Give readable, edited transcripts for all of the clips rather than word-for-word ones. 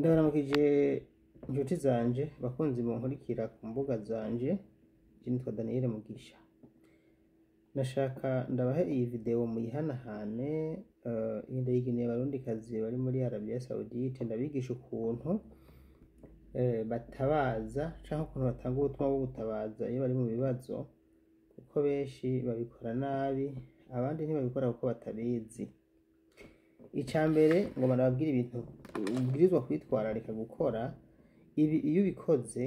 Ndabaramukije inshuti zanje, bakunzi munkurikira ku mbuga zanje. Je nitwa Daniel Mugisha. Nashaka ndabahe iyi video muyihanahane. Iyi ndayigeneye abarundikazi bari muri Arabia Saudite. Ndabigisha ukuntu batabaza canke ukuntu batanga ubutumwa bwo gutabaza iyo bari mu bibazo, kuko benshi babikora nabi, abandi ntibabikora kuko batabizi. Ica mbere, ngomba ndababwira ibintu ubwirizwa kwitwararika gukora. Ibi iyo ubikoze,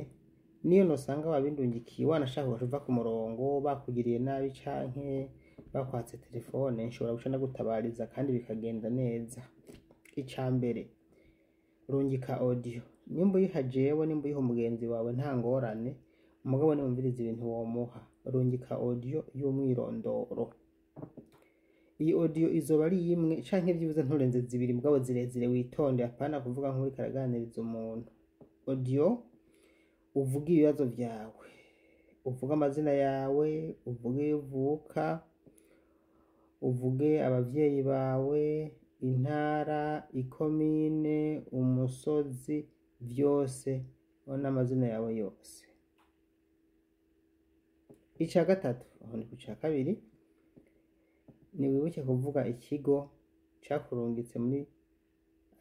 niyo nosanga wabindungikiye, wanashaka ugaca uva ku murongo, bakugiriye nabi canke bakwatse telefone, nshobora guca ndagutabariza kandi bikagenda neza. Ica mbere, rungika audio. Nimba uyiha jewe, nimba uyiha umugenzi wawe, nta ngorane, umugabo niwumviriza ibintu womuha. Rungika audio y'umwirondoro. Iyi audio izoba ari imwe canke vyibuze nturenze zibiri, mugabo zirezire, witonde, apana kuvuga nk'uriko araganiriza umuntu. Audio uvuge ibibazo vyawe, uvuge amazina yawe, uvuge iyo uvuka, uvuge abavyeyi bawe, intara, ikomine, umusozi, vyose n'amazina yawe yose. Ica gatatu, aho ni ku ca kabiri, ni wibuke kuvuga ikigo cakurungitse muri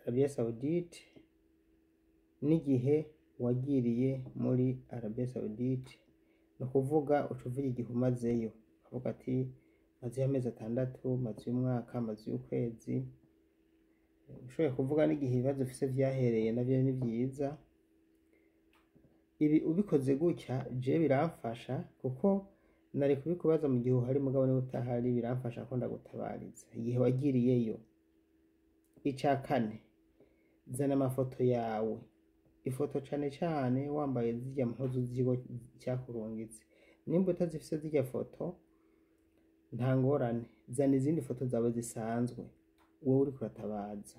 Arabia Saudite n'igihe wagiriye muri Arabia Saudite. Ni ukuvuga uca uvuga igihe umazeyo, ukavuga ati: "Mazeyo amezi 6, mazeyo umwaka, mazeyo ukwezi." Ushoboye kuvuga n'igihe ibibazo ufise vyahereye, navyo ni vyiza. Ibi ubikoze gutya, je biramfasha, kuko nari kubikubaza mu gihe uhari, mugabo niba utahari biramfasha ko ndagutabariza igihe wagiriyeyo. Ica kane, zana amafoto yawe, ifoto cane cane wambaye zirya mpuzu z'ikigo cyakurungitse. Nimba utazifise zirya foto, nta ngorane, zana izindi foto zawe zisanzwe wowe uriko uratabaza.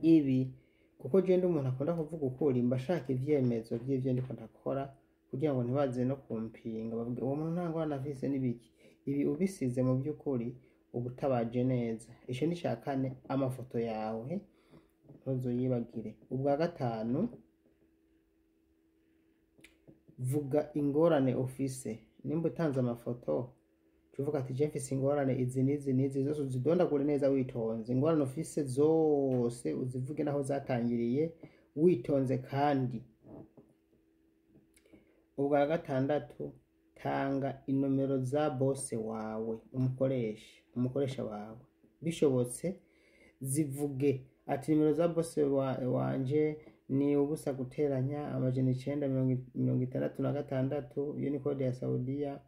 Ibi kuko je ndi umuntu akunda kuvuga ukuri, mba shaka ivyemezo vy'ivyo ndiko ndakora kugira ngo ntibaze no kumpinga, bavuge uwo muntu nta ngorane afise n'ibiki. Ibi ubisize, mu by'ukuri uba utabaje neza. Ico ni ica kane, amafoto yawe ntuzuyibagire. Ubwa gatanu, vuga ingorane ufise. Nimba utanze amafoto, uvuga ati: "Je mfise ingorane izi n'izi n'izi", zose uzidondagure neza witonze. Ingorane ufise zose uzivuge naho zatangiriye, witonze. Kandi ubwa gatandatu, tanga inomero za boss wawe, umukoresha wawe. Bishobotse zivuge ati: "Nimero za boss wanje ni +*966", iyo ni code ya Saudiya.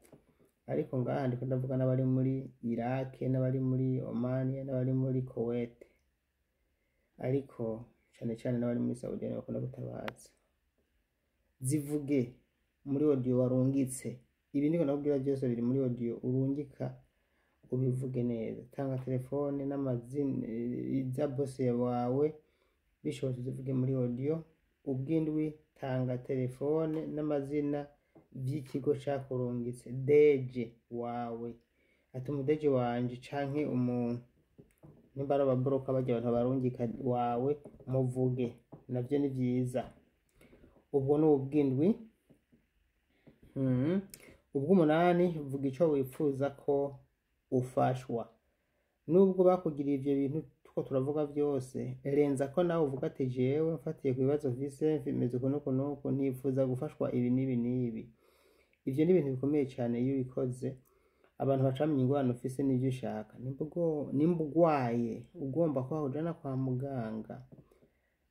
Ariko ngaha ndiko ndavuga n'abari muri Iraq, n'abari muri Oman, n'abari muri Kuwait, ariko cane cane n'abari muri Saudiya nibo bakunda gutabaza. Zivuge muri audio warungitse. Ibi ndiko ndakubwira byose biri muri audio urungika, ubivuge neza. Tanga telefone n'amazina za boss wawe, bishobotse uzivuge muri audio. Ubwindwi, tanga telefone n'amazina vy'ikigo cakurungitse, DG wawe, ati umu DG wanje canke umuntu nimba ari ababroka barya abantu barungika wawe, muvuge, navyo ni vyiza. Ubwo ni ubwindwi. Ubw'umunani, vuga ico wifuza ko ufashwa. Nubwo bakugiriye ivyo bintu tuko turavuga vyose, renza ko nawe uvuga ati: "Jewe mfatiye ku bibazo mfise, meze uku n'uku n'uku, nifuza gufashwa ibi n'ibi n'ibi." Ivyo ni ibintu bikomeye cane. Iyo ubikoze, abantu bacamenya ingorane ufise n'ivyo ushaka. Nimba ugwaye ugomba ko bakujana kwa muganga,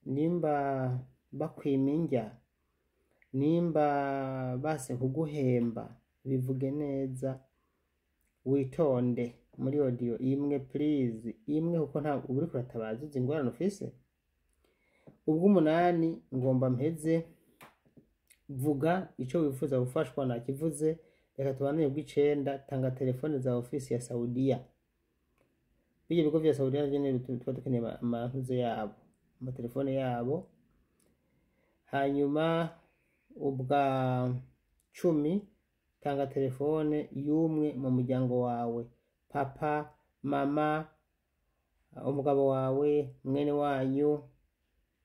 nimba bakwima indya, nimba base kuguhemba, bivuge neza, witonde muri audio imwe, please, imwe, kuko nta uba uriko uratabaza uzi ingorane ufise. Ubw'umunani, ngomba mpeze, vuga ico wifuza gufashwa, nakivuze. Reka tubandanye. Ubw'icenda, tanga telefone za ofisi ya Saudiya. Bijya bigo vya Saudiya navyo nyene tuba dukeneye amantuze yabo, amatelefone yabo. Hanyuma ubwa 10, tanga telefone y'umwe mu muryango wawe: papa, mama, umugabo wawe, mwene wanyu.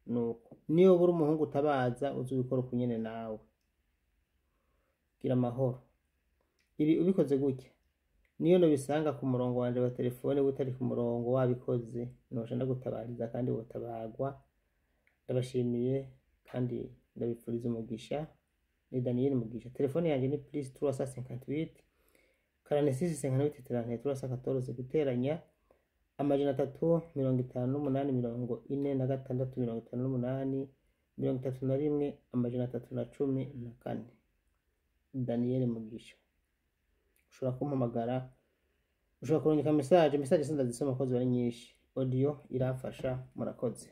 Nuko niyo buri umuhungu utabaza, uzi ubikora uko nyene nawe. Gira amahoro. Ibi ubikoze gutya, niyo nobisanga ku murongo wanje wa telefone utari ku murongo wabikoze, noca ndagutabariza kandi wotabagwa. Ndabashimiye kandi ndabipfuriza umugisha. Ni Daniel Mugisha. Telefone yanjye ni plus 358 46 58 31 314, guteranya 358 46 58 31 314. Daniel Mugisha. Ushobora kumpamagara, ushobora kurungika message. Message sindazisoma ko ziba ari nyinshi, audio iramfasha. Murakoze.